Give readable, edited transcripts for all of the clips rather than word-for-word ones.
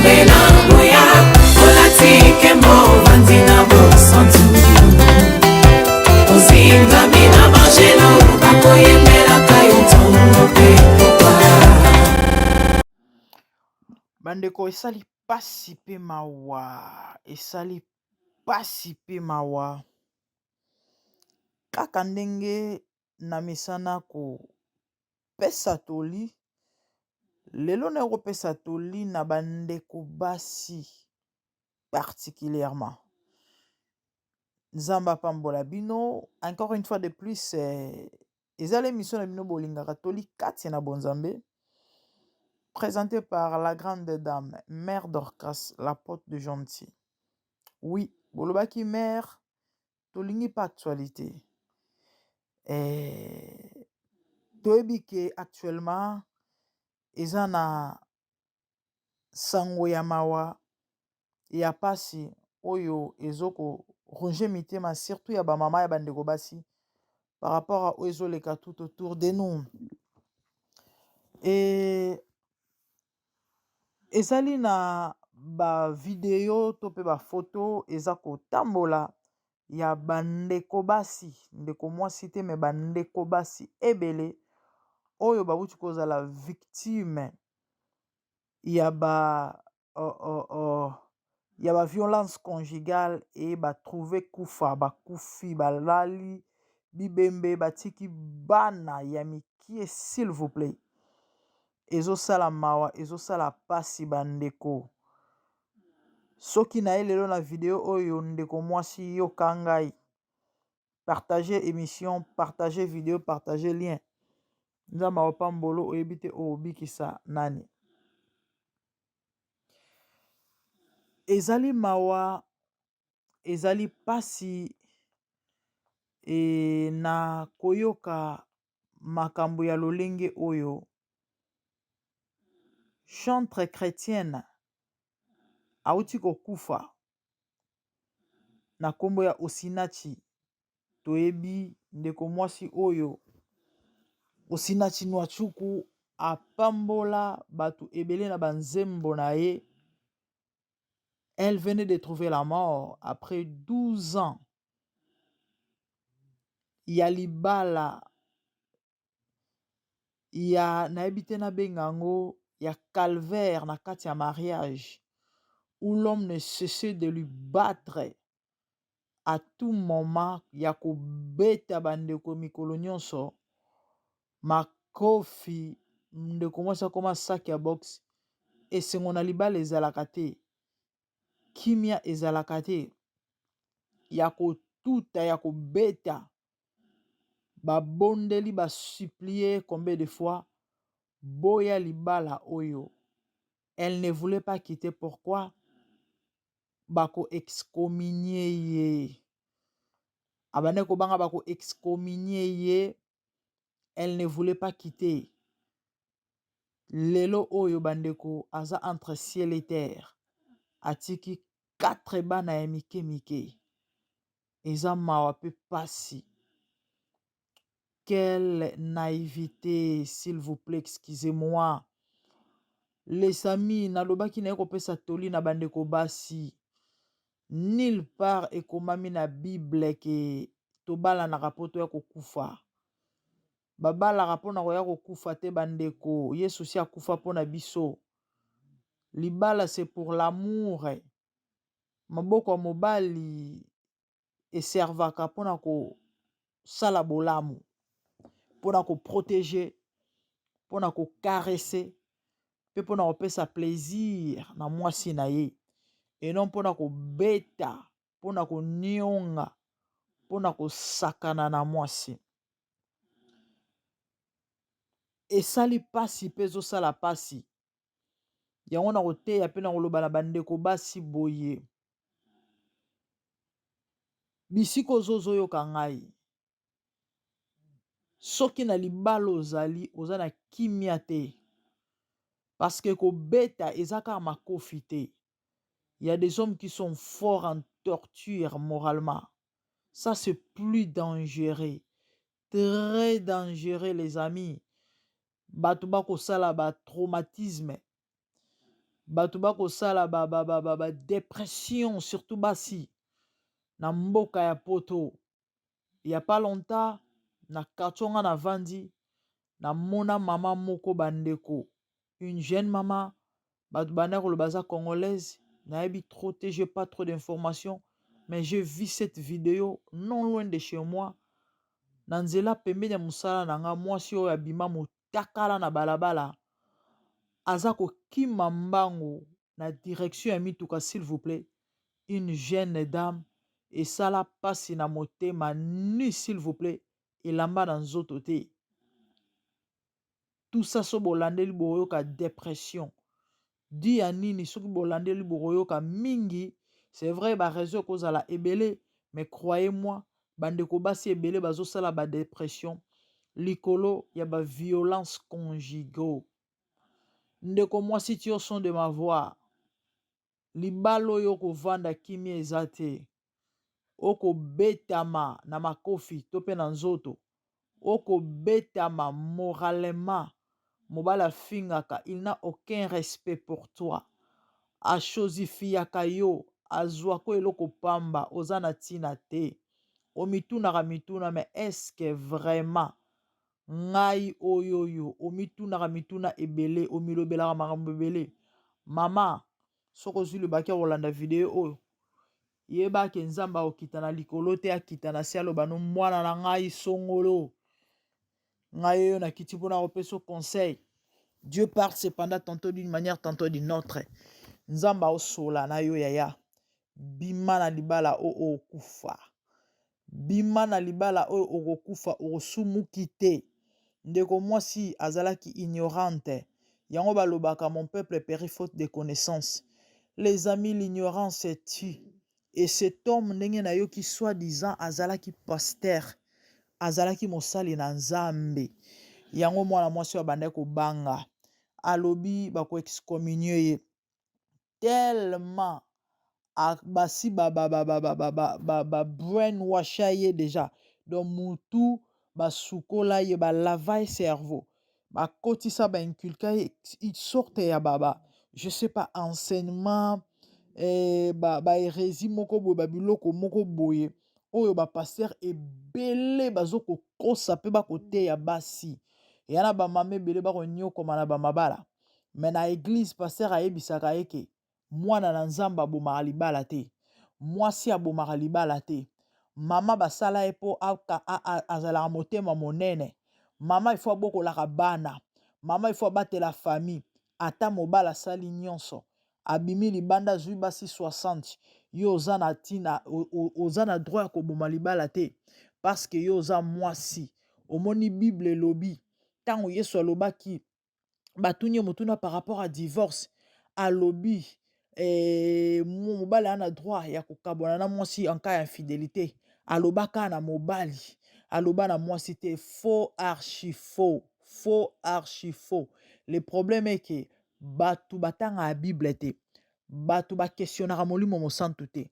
Nzambe na nguya, olati nkembo, ovandi na bosantu, ozingami na banjelu, bakoyembelaka yo ntongo mpe pokwa. Bandeko, esali pasi pe mawa, esali pasi pe mawa, kaka ndenge na mesana kopesa toli lelo naye kopesa toli na bandeko basi particulièrement. Nzambe apambola bino encore une fois de plus. Eza l'émission na bino bolingaka, Toli kati na bonzambe, présenté par la grande dame mère Dorcas, la porte de gentil. Oui, bolobaki mère tolingi pa actualité. Toyebi ke actuellement eza na sango ya mawa, ya pasi oyo ezoko ronger mitema, surtout ya bamama, ya bandeko basi, par rapport à oyo ezoleka tout autour de nous. E ezali na bavideo to mpe bafoto eza kotambola ya bandeko basi, ndeko mwasi te, me bandeko basi ebele oyo bawuti kozala victime ya ba violence conjugale e batrouve kufa, bakufi, balali bibembe, batiki bana ya mikie. S'il vous plaît, ezosala mawa, ezosala pasi, bandeko. Soki na ye lelo na video oyo, ndeko mwasi, yoka ngai, partage émission, partage video, partage lien. Nzambe akopambolo. Oyebi te oyo obikisa nani. Ezali mawa, ezali pasi e na koyoka makambo ya lolenge oyo. Chantre chrétienne awuti kokufa na nkombo ya Osinachi. Toyebi ndeko mwasi oyo Osinachi Nwachukwu, apambola bato ebele na banzembo na ye. Elle venait de trouver la mort après 12 ans ya libala ya, nayebi te nabenga yango, ya calvaire na kati ya mariage, où l'homme ne cessait de lui battre à tout moment, ya kobeta bandeko mikolo nyonso makofi. Ndeko mwasi akoma saki ya boxe. Esengo na libala ezalaka te, kimia ezalaka te, ya kotuta, ya kobeta. Babondeli, basupplier combien de fois, boya libala oyo, elle ne voulait pas quitter. Pourquoi? Bako excommunier ye. Abandaki kobanga bako excommunier ye. Elle ne voulait pas quitter. Lelo oyo, bandeko, aza entre ciel et terre, atiki 4 bana ya mike mike. Eza mawa mpe pasi. Quelle naïveté, s'il vous plaît, excusez-moi les amis. Nalobaki naye kopesa toli na bandeko basi. Nulle part ekomami na Bible ke tobalanaka mpo toya kokufa. Babalaka mpona koya kokufa te, bandeko. Yesu si akufa mpona biso. Libala, c'est pour l'amour. Maboko ya mobali eservaka mpona kosala bolamu, mpona koprotéger, mpona kocaresser mpe mpona kopesa plaisir na mwasi na ye, eno mpona kobeta, mpona konionga, mpona kosakana na mwasi. Esali mpasi mpe ezosala mpasi. Yango na koteya mpe na koloba na bandeko basi boye: bisika ozoyoka ngai, soki na libala ozali, oza na kimia te, parce que kobeta eza kaka makofi te. Il y a des hommes qui sont forts en torture moralement. Ça, c'est plus dangereux, très dangereux, les amis. Bato bakosala batraumatisme. Bato bakosala ba, ba, ba, ba, ba depression, surtout basi na mboka ya poto. Il y a pas longtemps, na quartier nga navandi, namona mama moko, bandeko, une jeune mama. Bato banda koloba aza congolaise, nayebi trop te, j'ai pas trop d'informations, mais j'ai vu cette vidéo non loin de chez moi, na nzela pembeni ya mosala na nga. Mwasi oyo abima motakala na balabala, aza kokima mbangu na direction ya mituka. S'il vous plaît, une jeune dame, esala mpasi na motema. Ni, s'il vous plaît, elamba na nzoto te. Tout ça, so bolandeli, boyoka dépression di ya nini. Soki bolandeli, bokoyoka mingi. C'est vrai, baraison ekozala ebele, mais croyez-moi, bandeko basi ebele bazosala badépression likolo ya baviolence conjugaux. Ndeko mwasi, ti au son de ma voix, libala oyo okovanda kimia eza te. Okobetama na makofi to mpe na nzoto, okobetama moralement. Mobali afingaka, il n'a aucun respect pour toi, achosifiaka yo, azwako eloko pamba, oza na ntina te. Omitunaka mituna: mais est-ce vraiment ngai oyo oyo? Omitunaka mituna ebele, omilobelaka makambo ebele. Mama, soki ozwi lobaki ya kolanda video oyo, yebake Nzambe akokita na likolo te, akita na se, aloba: no mwana na ngai songolo, ngai oyo nakiti mpona kopesa conseil. Dieu parle cependant tantôt d'une manière, tantôt d'une autre. Nzambe aosola na yo: yaya, bima na libala oyo, okufa. Bima na libala oyo, okokufa, okosumuki te. Ndeko mwasi azalaki ignorante. Yango balobaka: "Mon peuple périt faute de connaissance." Les amis, l'ignorance tue. Et cet homme, ndenge nayoki, soi-disant azalaki pasteur, azalaki mosali na Nzambe. Yango mwana mwasi oyo abandaki kobanga, alobi bakoexcommunier ye, tellement basi babrainwasha ye déjà. Donc mutu basukola ye, balava ye cerveau, bakotisa, bainculka ye une sorte ya baba, je sais pas, enseignement, eh, bahérésie ba moko boye, babiloko moko boye oyo bapasteur ebele bazokokosa mpe bakoteya basi. Eya na bamama ebele bakonyokoma na bamabala, mais na église, pasteur ayebisaka ye ke mwana na Nzambe abomaka libala te, mwasi abomaka libala te. Mama basala ye mpo azalaka motema monene. Mama ifo abokolaka bana, mama ifo abatela famille. Ata mobali asali nyonso, abimi libanda, azwi basi 60, yo oza na ntina, oza na droit ya koboma libala te, parce que yo oza mwasi. Omoni, Bible elobi, ntango Yesu alobaki, batuni ye motuna par rapport à divorce, alobi mobali aza na droit ya kokabwana na mwasi en cas ya infidélité. Alobaka na mobali, aloba na mwasi te. Faux, archi faux, faux, archi faux. Le problème est que bato batangaka Bible te, bato baquestionnaka Molimo Mosantu te,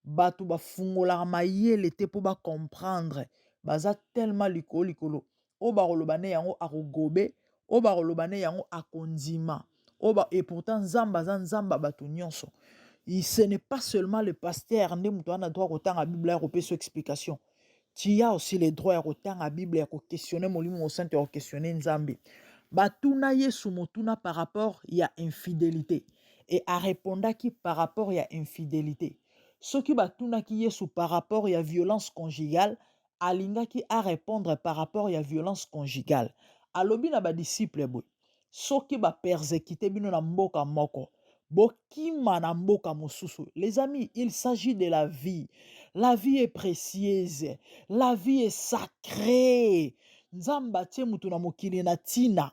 bato bafungolaka mayele te mpo bacomprendre. Baza tellement likolo likolo. Oyo bakoloba nde yango akogobe, oyo bakoloba nde yango akondima. Et pourtant Nzambe aza Nzambe ya bato nyonso. Ce n'est pas seulement le pasteur nde moto wana droit kotanga Bible ya kopesa explication. Tu as aussi le droit ya kotanga Bible, ya koquestionner Molimo Mosantu, ya koquestionner Nzambe. Batuna Yesu motuna par rapport ya infidélité et arépondaki par rapport ya infidélité. Soki batunaki Yesu par rapport ya violence conjugale, alingaki arépondre par rapport ya violence conjugale. Alobi na badisciple boye: soki bapersécuter bino na mboka moko, bokima na mboka mosusu. Les amis, il s'agit de la vie. La vie est précieuse, la vie est sacrée. Nzambe atie motu na mokili na ntina.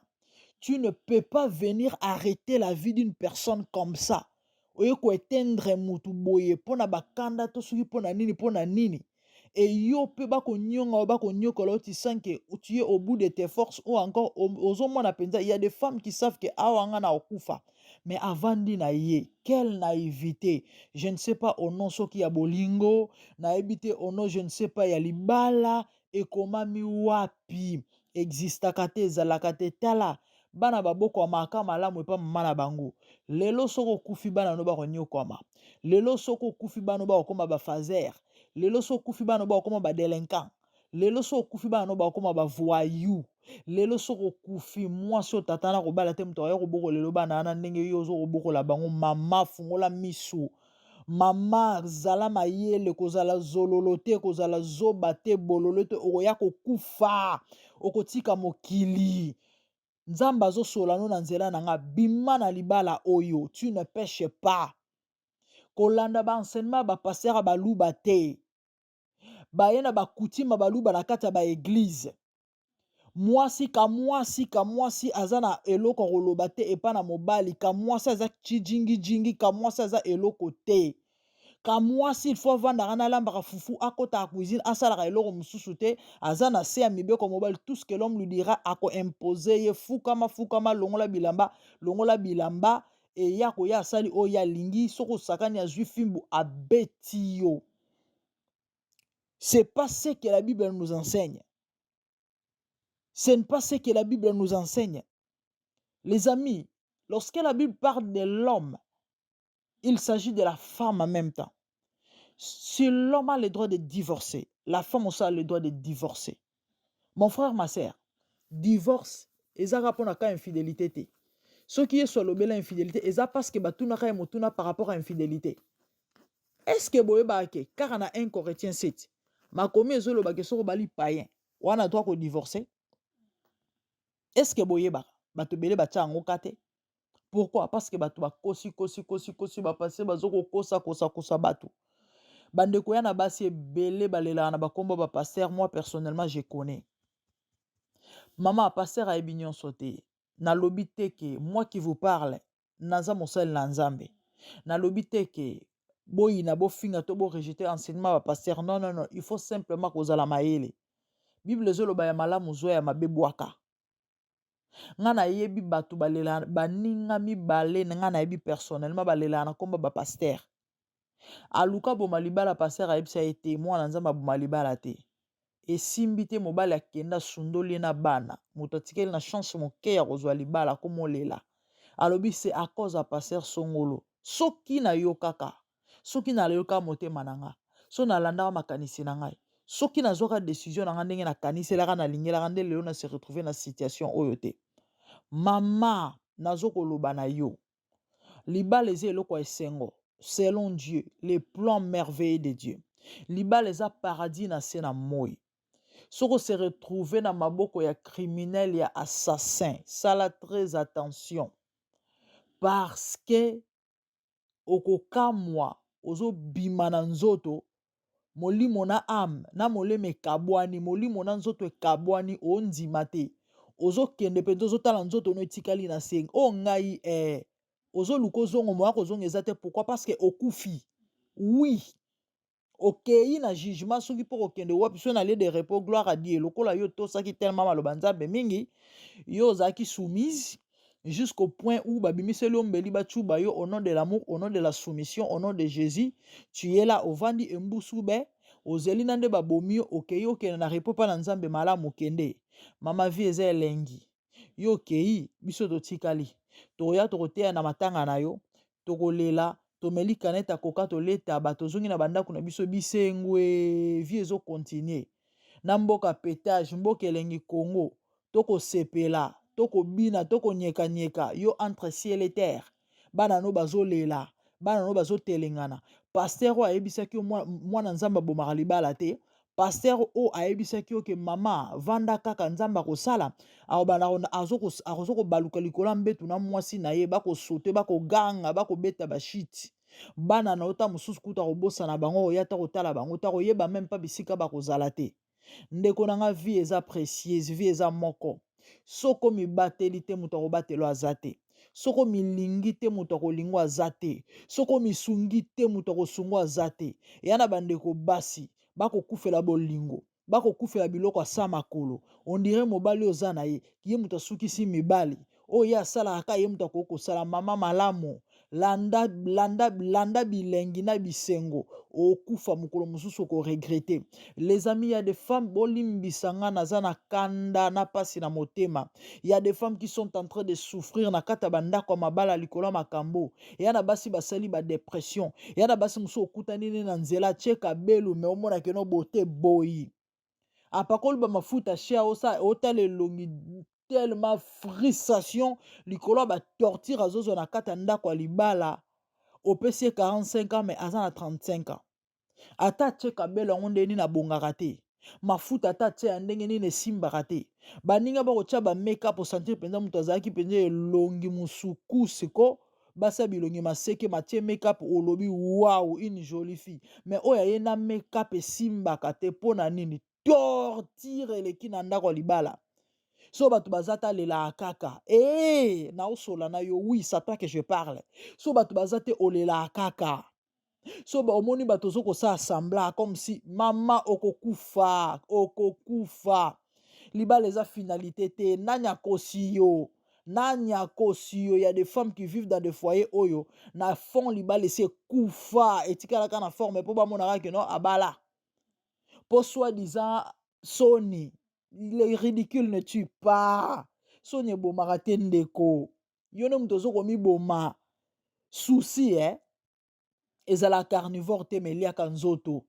Tu ne peux pas venir arrêter la vie d'une personne comme ça. Oye koéteindre motu boye mpo na bakanda to soki mpo na nini, mpo na nini? E yo mpe bakonyonga oyo, bakonyokola yo, tu sens que tu es au bout de tes forces ou encore ozomona mpenza, il y a des femmes qui savent que awa nga na okufa, mais avandi na ye. Quelle naïveté! Je ne sais pas au nom soki ya bolingo, nayebi te, au nom, je ne sais pas, ya libala. Ekomami wapi? Existaka te, ezalaka te. Tala, Bana babokwamaka malamu epa mama na bango. Lelo soki okufi bana no bakonyokwama. Lelo soki okufi bana no bakokoma ba fazer. Lelo soki okufi bana no bakokoma ba delinquant. Lelo soki okufi bana no bakokoma ba voyou. Lelo soki okufi mwasi oyo tata na kobala te moto akoya kobokola lelo bana wana ndenge yo ozo kobokola bango. Mama fungola misu. Mama zala mayele, kozala zololo te, kozala zoba te, bololo te, okoya kokufa, okotika mokili. Nzambe azosola no na nzela na nga, bima na libala oyo, tu ne peches pas. Kolanda ba enseignement ba pasteur ya baluba te. Baye na ba coutume ya baluba na kati ya ba eglise. Mwasi kamwasi kamwasi aza na eloko ya koloba te epa na mobali, kamwasi aza tshijingijingi, kamwasi aza eloko te. Kamwasi il faut avandaka na alambaka fufu, akotaka cuisine, asalaka eloko mosusu te, aza na se ya mibeko ya mobali, tout ce que l'homme lui dira ako imposer ye, fukama fukama, longola bilamba, longola bilamba, eya koya asali oyo ye alingi, soki osakani azwi fimbu abeti yo. C'est pas ce que la Bible nous enseigne. Ce n'est pas ce que la Bible nous enseigne. Les amis, lorsque la Bible parle de l'homme, il s'agit de la femme en même temps. Si l'homme a le droit de divorcer, la femme aussi a le droit de divorcer. Mon frère, ma sœur, divorce ezaka mpona ka infidélité te. Soki Yesu alobela infidélité, eza parce que batunaka ye motuna par rapport à infidélité. Est-ce que boyebaka ke kaka na 1 Corinthiens 7 makomi ezoloba ke soki obali païen wana droit kodivorcer? Est-ce que boyebaka? Bato ebele batia yango ka te. Pourquoi? Parce que bato bakosi kosi kosi kosi bapase bazo kokosa kosa kosa bato. Bandeko ya na basi ebele balelaka na bakombo ba pasteur, moi personnellement je connais. Mama pasteur ayebi nyonso te. Nalobi te ke moi qui vous parle naza mosali na Nzambe. Nalobi te ke boyina bofinga to bo rejeter enseignement ba pasteur. Non non non, il faut simplement kozala mayele. Bible ezoloba ya malamu zwa ya mabe bwaka. Nga nayebi bato balela baninga mibale nga nayebi personnellement balelaka na kombo ba pasteur. Aluka boma libala pasteur ayebisa ye te mwana Nzambe aboma libala te. Esimbi te mobali akenda asundoli ye na bana. Moto atikali na chance moke ya kozwa libala akomolela. Alobi c'est à cause ya pasteur Songolo. Soki nayokaka, soki nayokaka motema na nga, soki nalandaka makanisi na ngai, soki nazwaka decision na nga ndenge nakaniselaka nalingelaka nde lelo na se retrouver na situation oyo te. Mama, nazokoloba na yo. Libala eza eloko ya esengo selon Dieu, le plan merveilleux de Dieu. Libala eza paradis na se na moi. Soki o se retrouver na maboko ya criminel ya assassin, sala très attention parce que okokamwa ozobima na nzoto molimo na ame na molema ekabwani, molimo na nzoto ekabwani, ondima te. Ozokende mpenza ozotala nzoto no etikali na se. O ngai eh, ozoluka ozongo moya kozonga eza te. Pourquoi? Parce que okufi. Oui, okei na jugement soki mpo kokende wapi soki na lieu de repos, gloire à Dieu. Lokola yo tosaki tellement maloba Nzambe mingi, yo ozalaki soumise jusqu'au point où babimiseli yo mbeli bacuba yo au nom de l'amour, au nom de la soumission, au nom de Jésus. Tu es là, ovandi embusu be ozeli na nde babomi yo, okei okende na repos mpa na Nzambe malamu okende. Mama vie eza elengi. Yo okei, biso totikali. Tokoya tokoteya na matanga na yo, tokolela, tomeli canette ya coca, toleta ba tozongi na bandako na biso bisengwe, vie ezo continuer. Na mboka petage, mboka elengi Congo, tokosepela, tokobina, tokonyekanyeka, yo entre ciel et terre. Bana no bazolela, bana no bazotelengana. Pasteur oyo ayebisaki yo mwana Nzambe abomaka libala te. Pasteur oyo ayebisaki yo ke mama vanda kaka Nzambe akosala, azo kobaluka likolo ya mbetu na mwasi na ye, bakosote, bakoganga, bakobeta bashiti. Bana na yo ta mosusu kuta kobosana bango, oya ta kotala bango, ta koyeba meme pa bisika bakozala te. Ndeko na nga vie eza précieuse, vie eza moko. Soko mibateli te moto akobatela aza te. Soko milingi te moto akolingo aza te. Soko misungi te moto akosungo aza te. Eya na bandeko basi bakokufela bolingo, bakokufela biloko asa makolo. On dirait mobali oyo oza na ye, ye moto asukisi mibali. Oyo ye asalaka kaka ye moto akoki kosala. Mama malamu, Landa, landa, landa bilengi na bisengo. Okufa mokolo mosusu oko regretter. Les amis, il y a des femmes, bolimbisa nga naza na kanda na pasi na motema. Il y a des femmes qui sont en train de souffrir na kati ya bandako ya mabala likolo ya makambo. Eya na basi basali ba depression. Eya na basi mosusu okutani ne na nzela atie kabelu mais omona que no beauté boyi. Apakoli ba mafuta cher osa otala elongi tellement frustration likolo ya ba torture azozwa na kati ya ndako ya libala. Opesi ye 45 ans mais aza na 35 ans. Ata atie kabelo yango ndenge nini abongaka te. Mafuta ata atie ya ndenge nini esimbaka te. Baninga bakotia ba make up osentir mpenza moto azalaki mpenza elongi mosukusi ko basi ya bilongi maseke matie make up olobi wow une jolie fille mais oyo aye na make up esimbaka te mpo na nini? Torture eleki na ndako ya libala. So bato baza te alelaka kaka ee naosola na yo oui c'est à toi que je parle. So bato baza te olelaka kaka. So ba omoni bato ozo kosala semblant comme si mama okokufa okokufa. Libala eza finalité te. Nani akosi yo? Nani akosi yo? Il y a des femmes qui vivent dans des foyers oyo na fond libala esi ekufa etikalaka na forme po bamonaka que non abala. Po soi-disant soni le ridicule ne tue pas. Soni ebomaka te ndeko. Yo nde moto ozo komiboma. Souci eh? Ezala carnivore te mais eliaka nzoto.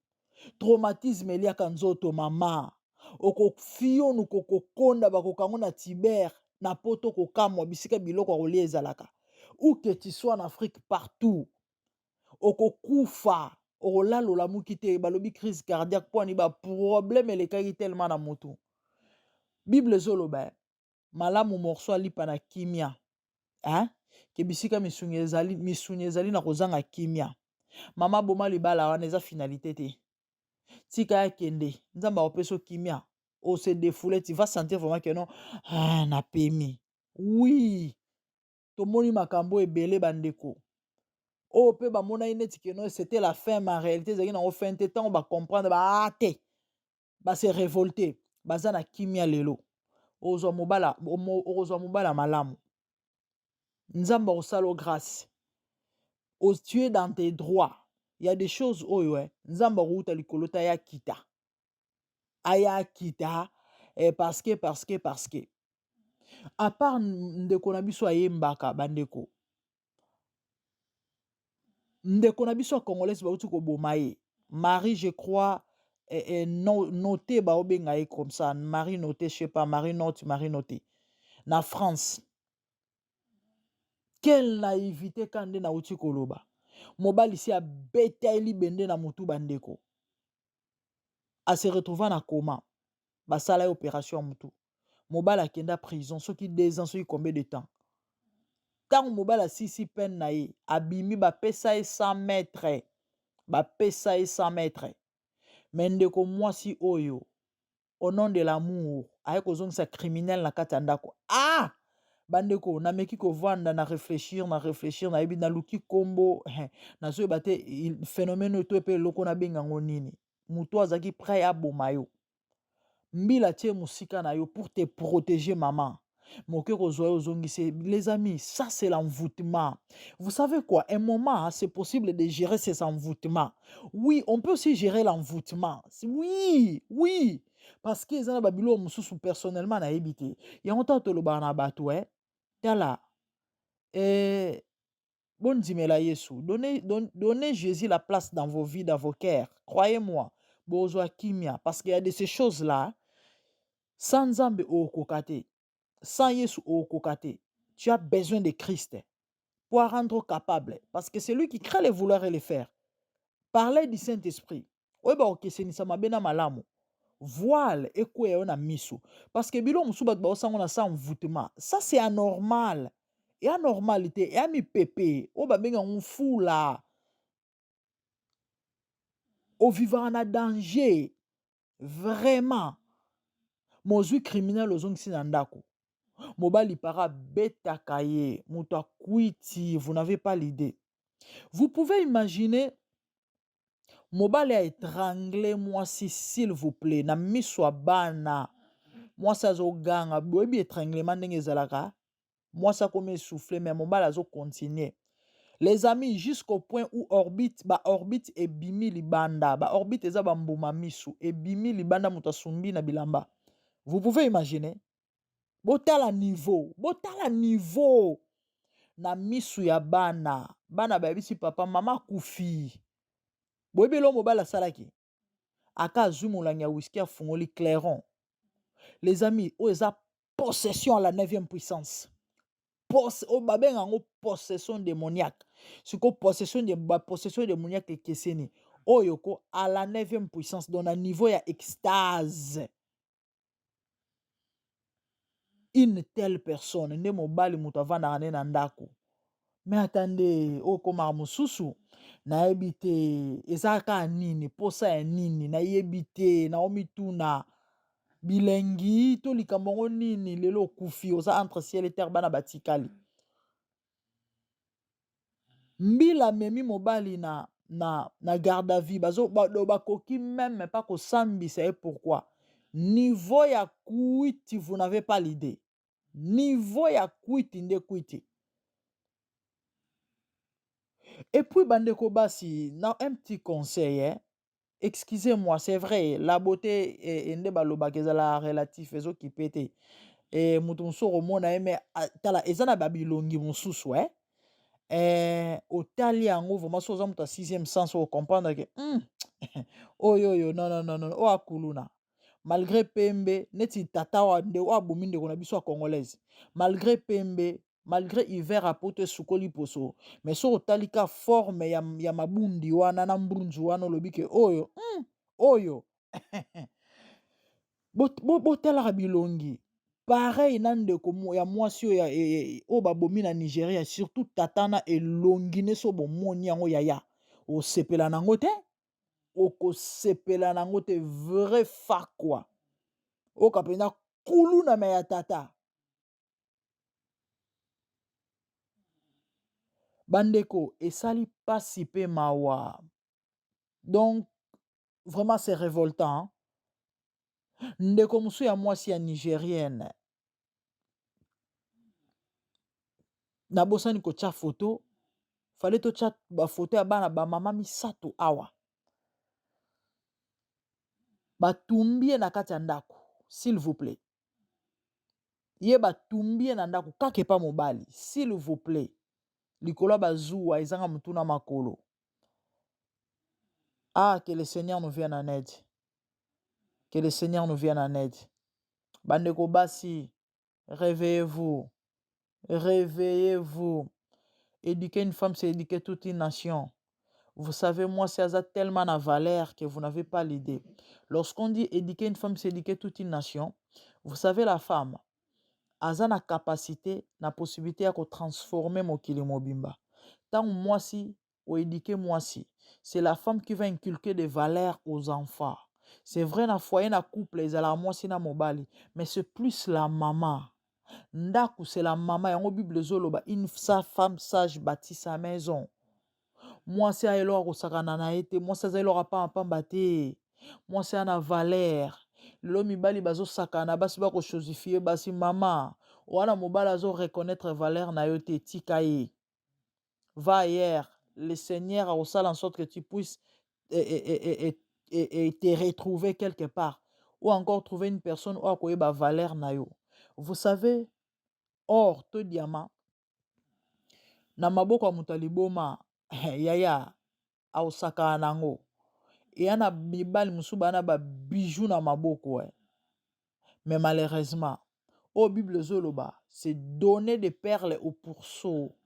Traumatisme eliaka nzoto mama. Okofionu kokokonda bakokango na tiber na poto kokamwa bisika biloko ya kolia ezalaka. Où que tu sois en Afrique partout. Okokufa, okolala olamuki te, balobi crise cardiaque po ani ba problème elekaki tellement na mutu. Bible ezoloba malamu morceau ya lipa na kimia hein? Ke bisika misuni ezali, misuni ezali na kozanga kimia. Mama boma libala wana eza finalité te. Tika ya kende, Nzambe akopesa kimia. O se défouler, tu vas sentir vraiment que non, ah, na pemi. Oui, tomoni makambo ebele bandeko. Oyo pe bamonaki neti que non c'était la fin, mais en réalité ezalaki nango fin te. Tango ba comprendre ba ah, te, ba se révolter, baza na kimia lelo. Ozwa mobala, okozwa mobala malamu. Nzambe akosala yo grâce. Tu es dans tes droits. Il y a des choses oyo eh, Nzambe akouta likolo ta ya kita. Aya kita eh, parce que parce que parce que. À part ndeko na biso ayembaka bandeko. Ndeko na biso ya congolaise bauti koboma ye. Marie, je crois, eh, eh, no, noté baobenga ye comme ça. Marie noté, je sais pas, Marie note, Marie noté. Na France. Quelle naïveté kande na uti koloba. Mobali si abeta ye libende na mutu bandeko. A se retrouva na coma. Basala ye opération ya mutu. Mobali akenda prison soki 2 ans soki combien de temps. Tango mobali asisi peine na ye, abimi bapesa ye 100 mètres. Bapesa ye 100 mètres. Mais ndeko mwasi oyo au nom de l'amour aye kozongisa criminel na kati ya ndako. Ah! Bandeko, nameki kovanda na réfléchir, na réfléchir, nayebi naluki kombo, nazoyeba te phénomène oyo to pe eloko nabenga ngo nini. Moto azalaki prêt aboma yo. Mbila tie mosika na yo pour te protéger maman. Moke kozwa yo ozongisi. Les amis, ça c'est l'envoûtement. Vous savez quoi? Un moment, c'est possible de gérer ces envoûtements. Oui, on peut aussi gérer l'envoûtement. Oui, oui. Parce que eza na ba biloko mosusu personnellement nayebi te. Yango ntango tolobaka na bato, eh, tala, eh, bondimela Yesu. Donnez, donnez Jésus la place dans vos vies, dans vos cœurs. Croyez-moi, bozwa kimia. Parce qu'il y a de ces choses-là, sans Nzambe okoka te, sans Yesu okoka te. Tu as besoin de Christ pour rendre capable. Parce que c'est lui qui crée le vouloir et le faire. Parlez du Saint-Esprit. Oyeba kokesenisa mabe na malamu. Voile ekweya yo na miso. Parce que biloko mosusu bato baosango na sa envoûtement. Ça c'est anormal. Eya normal te, eya mipepe oyo babenga yango mfula. Ovivaka na danger vraiment. Mozwi criminel ozongisi na ndako. Mobali para betaka ye, moto akwiti, vous n'avez pas l'idée. Vous pouvez imaginer mobali a étranglé mwasi s'il vous plaît na miso ya bana. Mwasi azoganga, boyebi étranglement ndenge ezalaka. Mwasi akomi essoufflé mais mobali azo continuer. Les amis, jusqu'au point où orbite, ba orbite ebimi libanda, ba orbite eza ba mbuma misu, ebimi libanda moto asumbi na bilamba. Vous pouvez imaginer? Botala niveau, botala niveau na misu ya bana. Bana bayebisi papa, mama akufi. Boyebi eloko mobali asalaki? Aka azwi molangi ya whisky afungoli clairon. Les amis, oyo eza possession à la neuvième puissance. Oyo babenga yango possession démoniaque. Sikoyo possession de, ba possession démoniaque ekeseni. Oyo ko à la neuvième puissance, donc na niveau ya extase. Une telle personne nde mobali moto avandaka nde na ndako. Me ata nde oyo ekomaka mosusu nayebi te eza kaka nini, posa ya nini nayebi te, naomituna bilengi to likambo yango nini. Lelo okufi, oza entre ciel et terre, bana batikali. Mbila amemi mobali na garde à vue, bazo bakoki meme pas kosambisa ye. Pourquoi? Niveau ya kwiti, vous n'avez pas l'idée. Niveau ya kwiti nde kwiti. Et puis bandeko basi, na un petit conseil, eh? Excusez-moi, c'est vrai, la beauté nde balobaka ezala relatif, ezokipe te. E moto mosusu okomona ye me tala eza na babilongi mosusu, eh? Otali yango vraiment, so oza moto ya sixième sens, ocomprendre ke oyo oyo non, non, non, non, oyo akuluna malgré pembe neti tata oyo oyo abomi ndeko na biso ya congolaise, malgré pembe, malgré hiver apoto esukoli poso, mais soki otali ka forme ya mabundi wana na mbrunzu wana, olobi ke oyo oyo botalaka bilongi. Pareil na ndeko ya mwasi oyo oyo babomi na Nigeria, surtout tata na elongi ne so bomoni yango, yaya, osepela nango te, okosepela nango te. Vrai fakwa oyoka mpenza kuluna me ya tata. Bandeko, esali pasi pe mawa. Donc vraiment c'est révoltant. Ndeko mosusu ya mwasi ya nigérienne, nabosani kotia foto, fale totia bafoto ya bana bamama misato awa. Batumbi ye na kati ya ndako, s'il vous plaît. Ye batumbi ye na ndako kaka epa mobali, s'il vous plaît. Likolo ya bazuwa ezanga motu na makolo. Ah, que le Seigneur nous vienne en aide. Que le Seigneur nous vienne en aide. Bandeko basi, réveillez-vous. Réveillez-vous. Éduquer une femme, c'est éduquer toute une nation. Vous savez, moi, c'est tellement de valeur que vous n'avez pas l'idée. Lorsqu'on dit éduquer une femme, c'est éduquer toute une nation. Vous savez, la femme aza na capacité, na possibilité ya kotransformer mokili mobimba. Ntango mwasi oéduquer mwasi, c'est la femme qui va inculquer des valeurs aux enfants. C'est vrai, na foyer, na couple, ezalaka mwasi na mobali, mais c'est plus la maman. Ndako, c'est la mama. Yango Bible ezoloba: une sa femme sage bâtit sa maison. Mwasi aya eloko akosakana na ye te, mwasi aza eloko apambapamba te, mwasi aya na valeur. Lelo mibali bazosakana, basi bakochosifier basi. Mama wana, mobali azoreconnaître valeur na yo te, tika ye, va ailleurs. Le Seigneur akosala en sorte que tu puisses et te retrouver quelque part ou encore trouver une personne oyo akoyeba valeur na yo. Vous savez, or to diamant na maboko ya moto ya liboma, yaya, aosakana nango. Eya na mibali mosusu baa na babiju na maboko, eh. Mais malheureusement, oyo Bible ezoloba, c'est donner des perles au pourceau.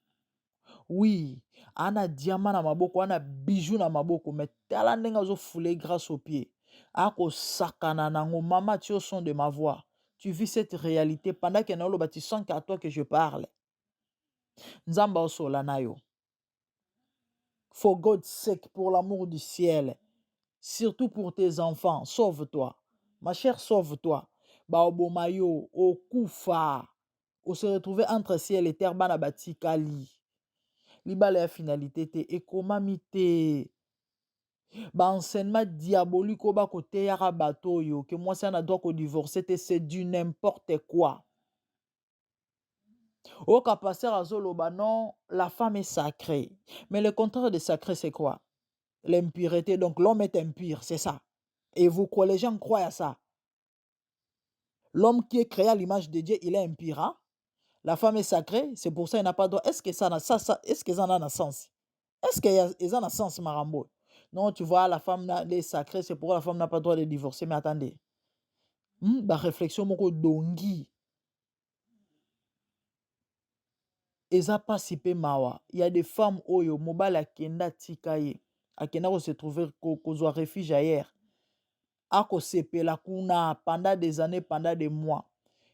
Oui, ana diamant na maboko, ana bijou na maboko, mais tala ndenge azofouler grâce au pied, akosakana nango. Mama, tu au son de ma voix, tu vis cette réalité pendant que naoloba, tu sens qu'à toi que je parle. Nzambe aosola na yo. For God's sake, pour l'amour du ciel, surtout pour tes enfants, sauve-toi, ma chère, sauve-toi. Baoboma yo, okufa, ose retrouver entre ciel et terre, bana batikali. Libala ya finalité te, ekomami te. Baenseignement diabolique oyo bakoteyaka bato oyo ke mwasi ana droit kodivorce te, c'est du n'importe quoi. Oyoka pasteur azoloba non, la femme est sacrée. Mais le contraire de sacré, c'est quoi? L'impureté. Donc l'homme est impur, c'est ça. Et vous croyez, les gens croient à ça. L'homme qui est créé à l'image de Dieu, il est impur. Hein? La femme est sacrée, c'est pour ça qu'il n'a pas droit. Est-ce que ça, ça, ça, est-ce que ça n'a un sens? Est-ce que ça a un sens, marambo? Non, tu vois, la femme est sacrée, c'est pourquoi la femme n'a pas le droit de divorcer. Mais attendez. Ba réflexion moko dongi. Eza pasi pe mawa. Il y a des femmes oyo mobali akenda tika ye. Akenda ko se trouver kozwa refuge ailleurs. Akosepela kuna pendant des années, pendant des mois.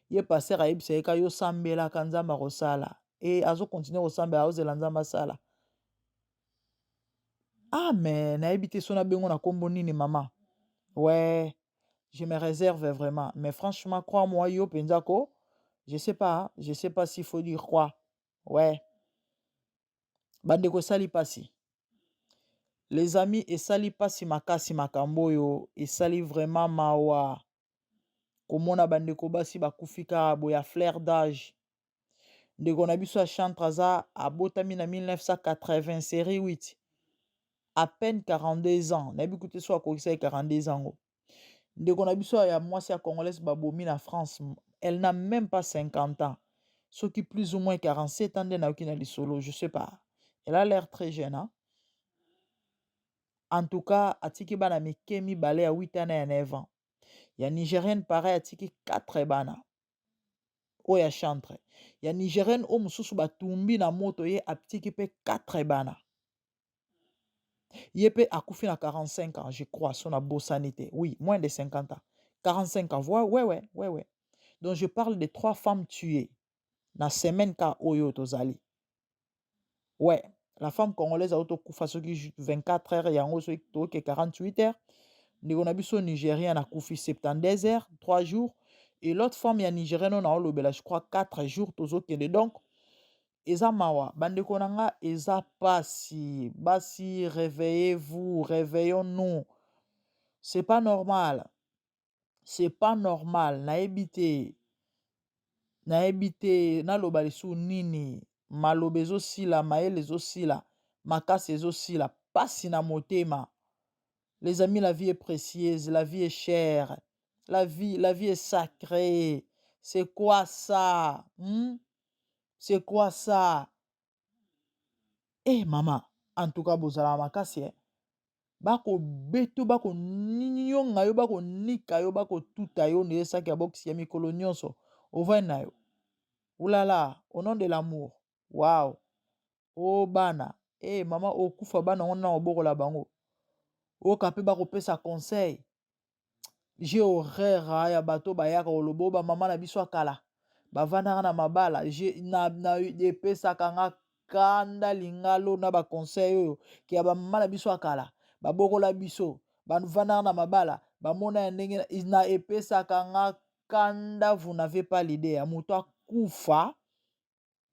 Ye pasteur ayebisa ye ka yo sambelaka Nzambe akosala. E azo continuer kosambela, azozela Nzambe asala. Ah mais nayebi te so nabengo na kombo nini mama. Ouais, je me réserve vraiment. Mais franchement, crois-moi, yo penza ko, je sais pas s'il faut dire quoi. Ouais. Bandeko esali pasi. Les amis, esali pasi makasi makambo oyo, esali vraiment mawa. Komona bandeko basi bakufi kaka boye ya fleur d'âge. Ndeko na biso ya chantre aza abotami na 1980 série 8. À peine 42 ans. Nayebi kutu so akokisaki 42 ans ngo. Ndeko na biso ya mwasi ya congolaise babomi na France, elle n'a même pas 50 ans. Soki plus ou moins 47 ans nde nayoki na lisolo, je sais pas. Elle a l'air très jeune, hein? En tout cas, atiki bana mike mibale ya 8 ans na ya 9 ans. Ya Nigérienne pareil atiki 4 bana. Oyo ya chantre. Ya Nigérienne oyo mosusu batumbi na moto ye atiki pe 4 bana. Ye pe akufi na 45 ans, je crois, so na bosani te. Oui, moins de 50 ans. 45 ans, ouais, ouais, ouais, ouais, ouais. Donc je parle de 3 femmes tuées na semaine ka oyo tozali. Ouais, la femme congolaise auto kufa soki 24 heures yango soki toke 48 heures. Ndeko na biso nigérien akufi 72 heures, 3 jours. Et l'autre femme ya nigérien na olobela, je crois 4 jours tozokende. Donc eza mawa, bandeko na nga eza pasi. Basi, réveillez-vous, réveillons-nous. C'est pas normal. C'est pas normal. Nayebi te. Nayebi te naloba lisusu nini. Maloba ezosila, mayele ezosila, makasi ezosila, pasi na motema. Les amis, la vie est précieuse, la vie est chère. La vie est sacrée. C'est quoi ça? C'est quoi ça? Eh maman, en tout cas bozala makasi eh. Bako beto, bako nyonga yo, bako nika yo, bako tuta yo ndenge saki ya boxe ya mikolo nyonso. Ovai na yo. Oulala, au nom de l'amour. Wow. Oh bana. Eh maman, okufa bana on na obokola bango. Oka pe bako pesa conseil. J'ai horreur ya bato bayaka koloba ba mama na biso akala. Bavandaka na mabala, j'ai na na epesaka nga kanda lingalo na ba conseil oyo ki ya ba mama na biso akala. Babokola biso, bavandaka na mabala, bamona ya ndenge na epesaka nga kanda, vous n'avez pas l'idée ya moto akufa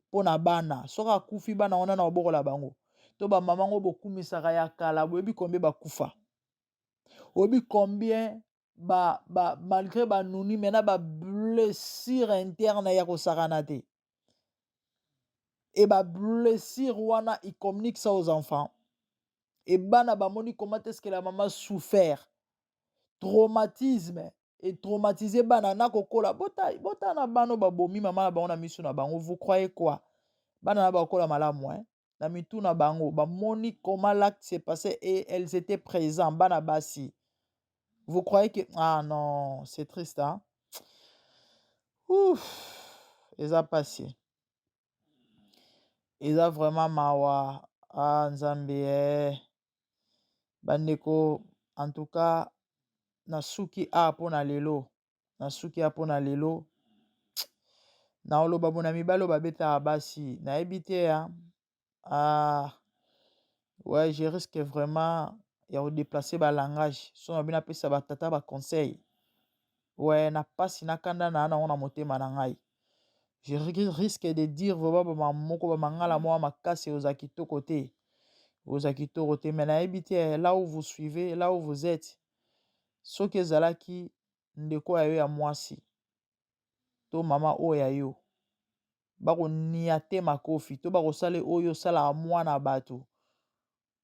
mpona bana. Soki akufi bana wana na babokola bango. To ba mama ngo bokumisaka ya kala, boyebi combien bakufa. Oyebi combien ba, ba, malgré ba nuni, mais na ba blessure interne ya kosakana te. Et ba blessure wana, il communique ça aux enfants. Et bana bamoni comment est-ce que la maman souffert. Traumatisme et traumatisé bana na kokola. Bota, bota na bano babomi mama na bango na misu na bango. Vous croyez quoi? Bana na bakola malamu, hein? Na mitu na bango, bamoni comment l'acte s'est passé et elles étaient présentes, bana basi. Vous croyez que... Ah non, c'est triste, hein? Ouf, eza pasi. Eza vraiment mawa. Ah, Nzambe, eh. Bandeko, en tout cas, nasuki a mpona lelo. Nasuki a mpona lelo. Na oloba bona mibali oyo babetaka basi. Nayebi te, hein? Ah, ouais, je risque vraiment ya kodéplacer ba langage. So na bino apesa ba tata ba conseil. Ouais, na pasi na kanda na nango na motema na ngai. Je risque de dire vraiment ba moko ba mangala mwa makasi oza kitoko te. Oza kitoko te, mais nayebi te là où vous suivez, là où vous êtes. Soki ezalaki ndeko ya yo ya mwasi to mama oyo ya yo. Bakoniate makofi to bakosala oyo osalaka mwana bato.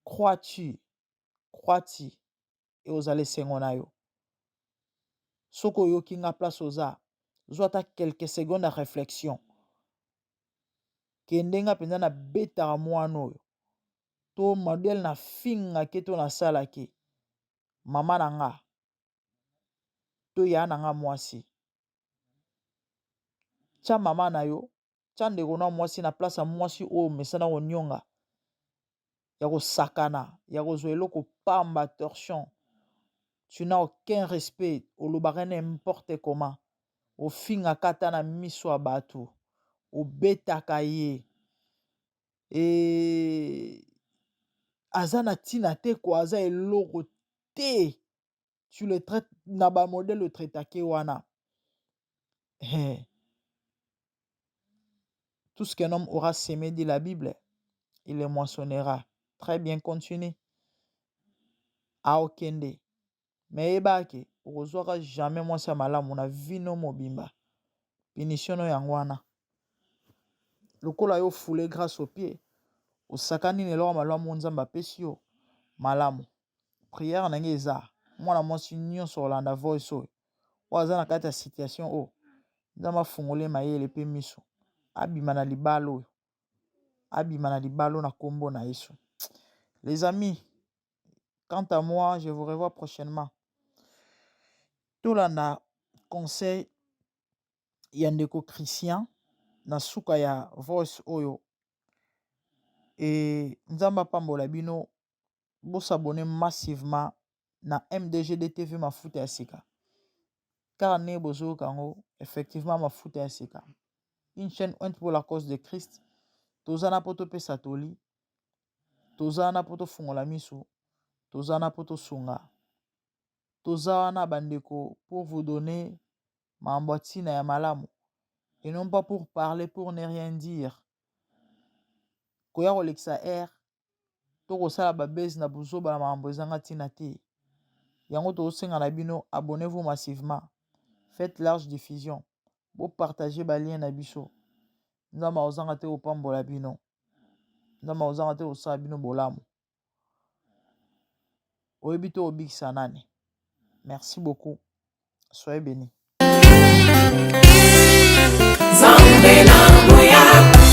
Crois-tu? Crois-tu? Ekozala esengo na yo. Soki oyoki nga place oza, zwa ata quelques secondes ya reflexion. Kende nga mpenza nabetaka mwana oyo to modèle nafingake to nasalaki mama na nga to yaya na nga mwasi. Tya mama na yo, tya ndeko na mwasi na place ya mwasi oyo omesana konionga, ya kosakana, ya kozwa eloko pamba, torchon. Tu n'as aucun respect, olobaka n'importe comment. Ofingaka ata na miso ya bato, obetaka ye. E aza na ntina te ko, aza eloko te. Tu le traites na ba modèle otraitake wana. He. Tout ce qu'un homme aura semé, dit la Bible, il le moissonnera. Très bien, continue. Aokende. Mais yeba ke okozwaka jamais mwasi ya malamu na vino mobimba. Punition no yango wana. Lokola yo foule grâce au pied, osakani na eloko malamu Nzambe apesi yo malamu. Prière na ngai eza mwana mwasi nyonso olanda voice oyo oyo aza na kati ya situation oyo, Nzambe afungole mayele pe miso, abima na libala oyo, abima na libala oyo na kombo na Yesu. Les amis, quant à moi, je vous revois prochainement. Tolanda conseil ya ndeko Christian na suka ya voice oyo. E Nzambe apambola bino, bo s'abonner massivement na MDGDTV mafuta ya sika. Car ndenge bozoyoka yango, effectivement mafuta ya sika. Une chaîne ointe pour la cause de Christ. Toza na po topesa toli, toza wana po tofungola miso, toza wana po tosunga. Toza wana bandeko pour vous donner makambo ya ntina ya malamu et non pas pour parler pour ne rien dire. Koya kolekisa heure to kosala ba buzz na buzoba na makambo ezanga ntina te. Yango tozosenga na bino, abonnez-vous massivement, faites large diffusion, bo partager ba liens na biso. Nzambe akozanga te kopambola bino, Nzambe akozanga te kosala bino bolamu. Oyebi te obikisa nani? Merci beaucoup, soyez bénis. Nzambe na nguya.